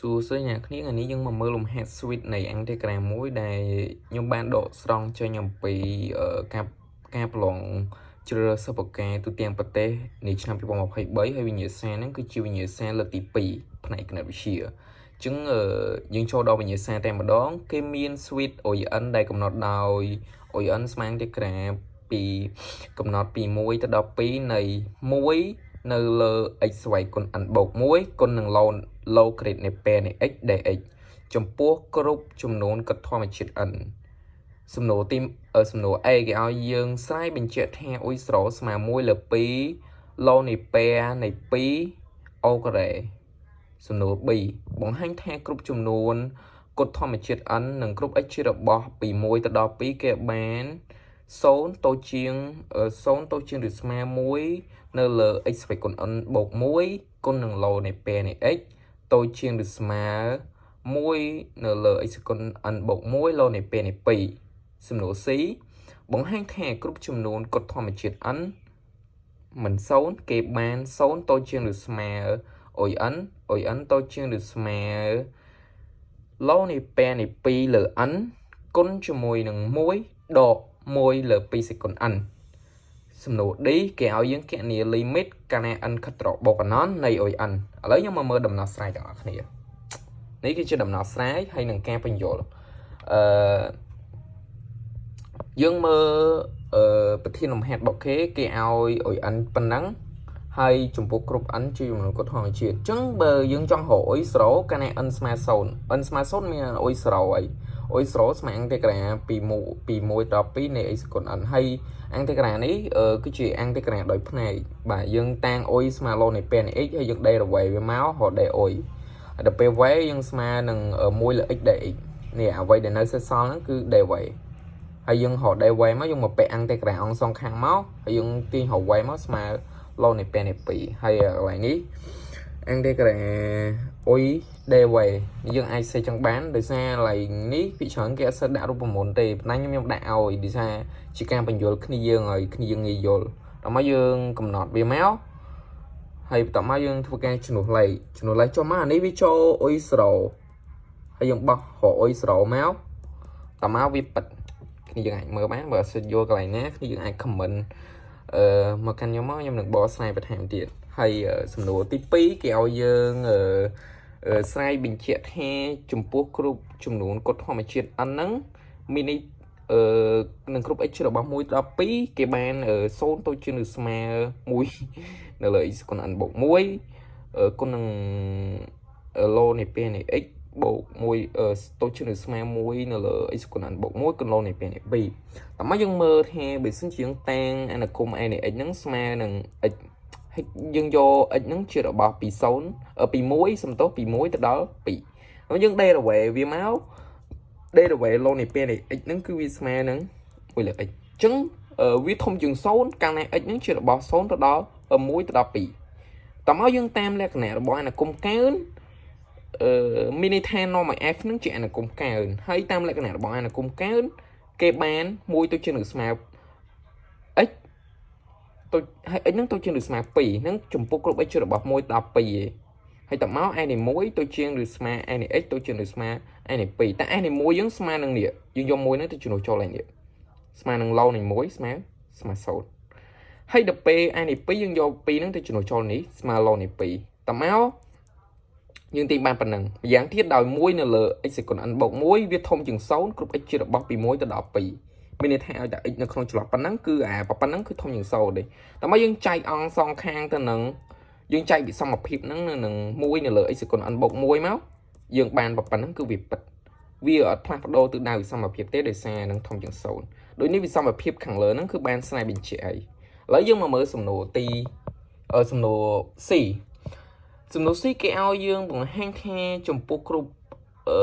សួស្តីអ្នកគ្នាថ្ងៃនេះយើងមកមើលលំហាត់ suite នៃអាំងតេក្រាមួយដែលខ្ញុំបានដកស្រង់ចេញអំពីការប្រឡងជ្រើសរើសសិស្សពូកែទូទាំងប្រទេសនៃឆ្នាំ2023ហើយវិញ្ញាសាហ្នឹងគឺជាវិញ្ញាសាលើកទី2ផ្នែកគណិតវិទ្យាអញ្ចឹងយើងចូលដល់វិញ្ញាសាតែម្ដងគេមាន suite UN ដែលកំណត់ដោយ UN ស្មើអាំងតេក្រាពីកំណត់ពី1ទៅដល់2នៃ1នៅលើ x ស្វ័យគុណ n បូក1គុណនឹង ឡូការីតនៃ p នៃ x dx ចំពោះគ្រប់ចំនួនគិតធម្មជាតិ n សំណួរទីសំណួរ A គេឲ្យយើងស្រាយបញ្ជាក់ថាអ៊ុយ0ស្មើ1លើ2ឡូនៃ p នៃ2អូការ៉េសំណួរ B បង្ហាញថាគ្រប់ចំនួនគត់ធម្មជាតិ n និងគ្រប់ x ជារបស់ពី1ទៅដល់2គេបាន0តូចជាង0តូចជាងឬស្មើ1នៅលើ x ស្វ័យគុណ n បូក1គុណនឹងឡូនៃ p នៃ x តូចជាងឬស្មើ1នៅលើ x គុណ n បូក1ឡូនៃ p នៃ2សំណួរ C បង្ហាញថាគ្រប់ចំនួនគត់ធម្មជាតិ n មិន0គេបាន0តូចជាងឬស្មើអុយ n អុយ n តូចជាងឬស្មើឡូនៃ p នៃ2លើ n គុណជាមួយនឹង1ដក1លើ2សេគុណ n សំណួរ D គេឲ្យយើងគណនា limit កាលណា n ខិតត្របូកអនន្តនៃអុយ n ឥឡូវខ្ញុំមកមើលដំណោះស្រាយទាំងអស់គ្នានេះគឺជាដំណោះស្រាយហើយនឹងការបញ្យល់អឺយើងមើលអឺប្រធានលំហាត់របស់គេគេឲ្យអុយ n ប៉ុណ្ណឹងហើយចំពោះគ្រប់ n ជាចំនួនគត់ធម្មជាតិអញ្ចឹងបើយើងចង់រកអុយ0កាលណា n ស្មើ0 n ស្មើ0មានអុយ0អីអុយ0ស្មើអាំងតេក្រាពី1ពី1ដល់2នៃ x គុណ n ហើយអាំងតេក្រានេះគឺជាអាំងតេក្រាដោយផ្នែកបាទយើងតាំងអុយស្មើឡូនៃ p នៃ x ហើយយើង derivative វាមករក d អុយហើយដល់ពេល v យើងស្មើនឹង1លើ x dx នេះអ្វីដែលនៅសេសសល់ហ្នឹងគឺ dv ហើយយើងរក dv មកយើងមកពាក់អាំងតេក្រាអង្គសងខាងមកហើយយើងទាញរក v មកស្មើឡូនៃ p នៃ2ហើយកន្លែងនេះអាំងតេក្រាអុយ dv យើងអាចសេចង់បានដោយសារកន្លែងនេះពីច្រើនគេអត់សូវដាក់រូបមន្តទេប៉ុន្តែខ្ញុំដាក់ឲ្យដោយសារជាការបញ្យល់គ្នាយើងឲ្យគ្នាយើងងាយយល់ដល់មកយើងកំណត់វាមកហើយបន្ទាប់មកយើងធ្វើការជំនួសលេខជំនួសលេខចុះមកអានេះវាចូលអុយ0ហើយយើងបោះរកអុយ0មកតមកវាពិតគ្នាយើងអាចមើលបានបើអត់សូវយល់កន្លែងណាគ្នាយើងអាច comment មកកាន់ខ្ញុំមកខ្ញុំនឹងបកស្រាយបន្ថែមទៀតហើយសំណួរទី2គេឲ្យយើងអឺស្រាយបញ្ជាក់ថាចំពោះគ្រប់ចំនួនគត់ធម្មជាតិ n ហ្នឹងមានន័យអឺនឹងគ្រប់ x របស់1ដល់2គេបាន0តូចជាងឬស្មើ1នៅលើ x គុណ n បូក1គុណនឹងឡូនៃ p នៃ x បូក1តូចជាងឬស្មើ1នៅលើ x គុណ n បូក1គុណឡូនៃ p នៃ2តោះមកយើងមើលថាបើសិនជាយើងតាំងអនុគមន៍ a នៃ x ហ្នឹងស្មើនឹង x ហើយយើងយក x ហ្នឹងជារបស់ពី0ពី1សំទោសពី1ទៅដល់2ហើយយើង derivative វាមក derivative ឡូនៃ p នៃ x ហ្នឹងគឺវាស្មើនឹង1លើ x អញ្ចឹងវាធំជាង0កាលណា x ហ្នឹងជារបស់0ទៅដល់1ទៅដល់2តោះមកយើងតាមលក្ខណៈរបស់អនុគមន៍កើនអឺមានន័យថានាំឲ្យ f នឹងជាអនុគមន៍កើនហើយតាមលក្ខណៈរបស់អនុគមន៍កើនគេបាន1ទៅជានឹងស្មើ x ទៅហើយ x នឹងទៅជាងឬស្មើ2ហ្នឹងចំពោះគ្រប់ x ជារបស់1ដល់2ឯងហើយតមក n នៃ1ទៅជាងឬស្មើ n នៃ x ទៅជាងឬស្មើ n នៃ2តែ n នៃ1យើងស្មើនឹងនេះយើងយក1ហ្នឹងទៅជំនួសចូលឯនេះស្មើនឹងឡូនៃ1ស្មើស្មើ0ហើយដល់ពេល n នៃ2យើងយក2ហ្នឹងទៅជំនួសចូលនេះស្មើឡូនៃ2តមកយើងទាញបានប៉ុណ្ណឹងម្យ៉ាងទៀតដោយ1នៅលើ x គុណ n បូក1វាធំជាង0គ្រប់ x ជារបស់ពី1ទៅដល់2មានន័យថាឲ្យតែ x នៅក្នុងចន្លោះប៉ុណ្ណឹងគឺអាប៉ុណ្ណឹងគឺធំជាង0ទេតែមកយើងចែកអង្គសងខាងទៅនឹងយើងចែកវិសមភាពហ្នឹងនឹង1នៅលើ x គុណ n បូក1មកយើងបានប៉ុណ្ណឹងគឺវាពិតវាអត់ផ្លាស់ប្ដូរទិសដៅវិសមភាពទេដោយសារនឹងធំជាង0ដូចនេះវិសមភាពខាងលើហ្នឹងគឺបានស្រាយបញ្ជាក់អីឥឡូវយើងមកមើលសំណួរទីសំណួរ C សំណួរ C គេឲ្យយើងបង្ហាញថាចំពោះគ្រប់អឺ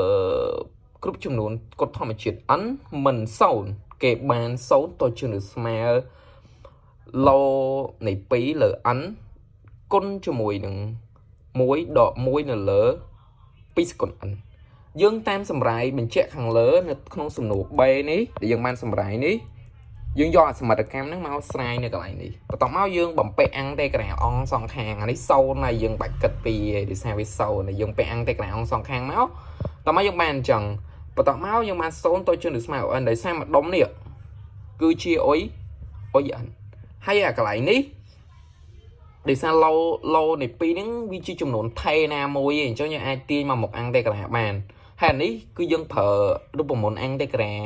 គ្រប់ចំនួនគត់ធម្មជាតិ n មិន0គេបាន0តជាងឬស្មើឡូនៃ2លើ n គុណជាមួយនឹង1ដក1នៅលើ2ស្គុណ n យើងតាមសម្រាយបញ្ជាក់ខាងលើនៅក្នុងសំណួរ B នេះដែលយើងបានសម្រាយនេះ យើងយកអសមិទ្ធកម្មហ្នឹងមកស្រាយនៅកន្លែងនេះបន្ទាប់មកយើងបំពាក់អាំងតេក្រាលអងសងខាងអានេះ0ហើយយើងបាច់គិតពីដោយសារវា0ហើយយើងពាក់អាំងតេក្រាលអងសងខាងមកតោះមកយើងបានអញ្ចឹងបន្ទាប់មកយើងបាន0តូចជាងឬស្មើ n ដោយសារម្ដុំនេះគឺជាអុយអុយ n ហើយអាកន្លែងនេះដោយសារឡូឡូនៃ2ហ្នឹងវាជាចំនួនថេណាមួយឯងអញ្ចឹងយើងអាចទាញមកមុខអាំងតេក្រាលបានហើយអានេះគឺយើងប្រើរូបមន្តអាំងតេក្រាល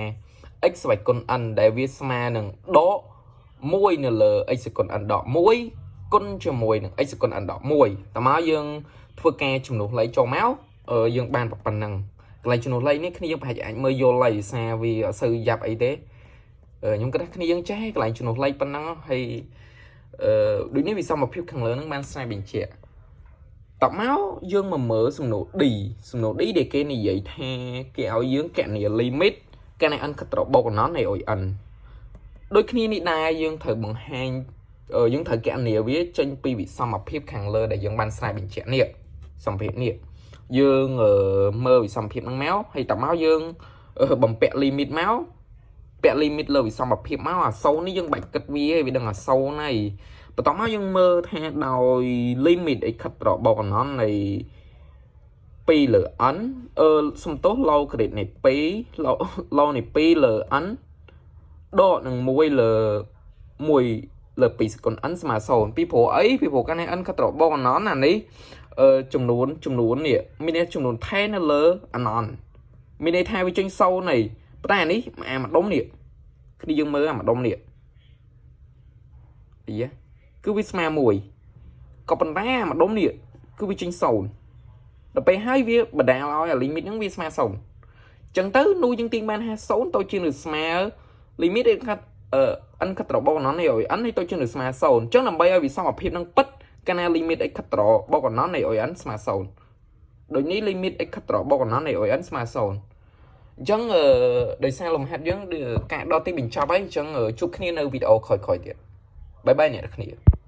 x ស្វ័យគុណ n ដែលវាស្មើនឹងដក1នៅលើ x គុណ n ដក1គុណជាមួយនឹង x គុណ n ដក1តើមកយើងធ្វើការជំនួសលេខចូលមកយើងបានប៉ុណ្ណឹងកន្លែងជំនួសលេខនេះគ្នាយើងប្រហែលជាអាចមើលយល់ហើយសារវាអត់សូវយ៉ាប់អីទេខ្ញុំគិតថាគ្នាយើងចេះកន្លែងជំនួសលេខប៉ុណ្ណឹងហើយអឺដូចនេះវិសមភាពខាងលើហ្នឹងបានស្រាយបញ្ជាក់តមកយើងមកមើលសំណួរ D សំណួរ D ដែលគេនិយាយថាគេឲ្យយើងគណនា limit កាលណា n ខិតត្របូកអណនៃអុយ n ដូចគ្នានេះដែរយើងត្រូវបង្ហាញយើងត្រូវគណនាវាចេញពីវិសមភាពខាងលើដែលយើងបានស្រាយបញ្ជាក់នេះសមភាពនេះយើងមើលវិសមភាពហ្នឹងមកហើយតមកយើងបំពាក់ limit មកពាក់ limit លើវិសមភាពមកអា0នេះយើងបាច់គិតវាឯងវាដឹងអា0ហើយបន្ទាប់មកយើងមើលថាដោយ limit អីខិតត្របូកអណនៃ2លើ n អឺសំទោស logarit នៃ2 log នៃ2លើ n ដកនឹង1លើ1លើ2សគុណ n ស្មើ0ពីព្រោះអីពីព្រោះកាលនេះ n ខិតត្របូកអណអានេះអឺចំនួនចំនួននេះមានន័យចំនួនថែនៅលើអណនមានន័យថាវាចេញ0ហើយប៉ុន្តែអានេះអាម្ដុំនេះគ្នាយើងមើលអាម្ដុំនេះអីគឺវាស្មើ1ក៏ប៉ុន្តែអាម្ដុំនេះគឺវាចេញ0ដល់ពេលហើយវាបដាលឲ្យអា limit ហ្នឹងវាស្មើ0អញ្ចឹងទៅនោះយើងទាញបាន50តូចជាងឬស្មើ limit ឯខាត់អឺ n ខិតត្របូកអណនៃឲ្យ n នេះតូចជាងឬស្មើ0អញ្ចឹងដើម្បីឲ្យវិសមភាពនឹងពិតកាលណា limit x ខិតត្របូកអណនៃឲ្យ n ស្មើ0ដូចនេះ limit x ខិតត្របូកអណនៃឲ្យ n ស្មើ0អញ្ចឹងអឺដោយសារលំហាត់យើងការដល់ទីបញ្ចប់ហើយអញ្ចឹងជួបគ្នានៅវីដេអូក្រោយៗទៀត bye bye អ្នកនរគ្នា។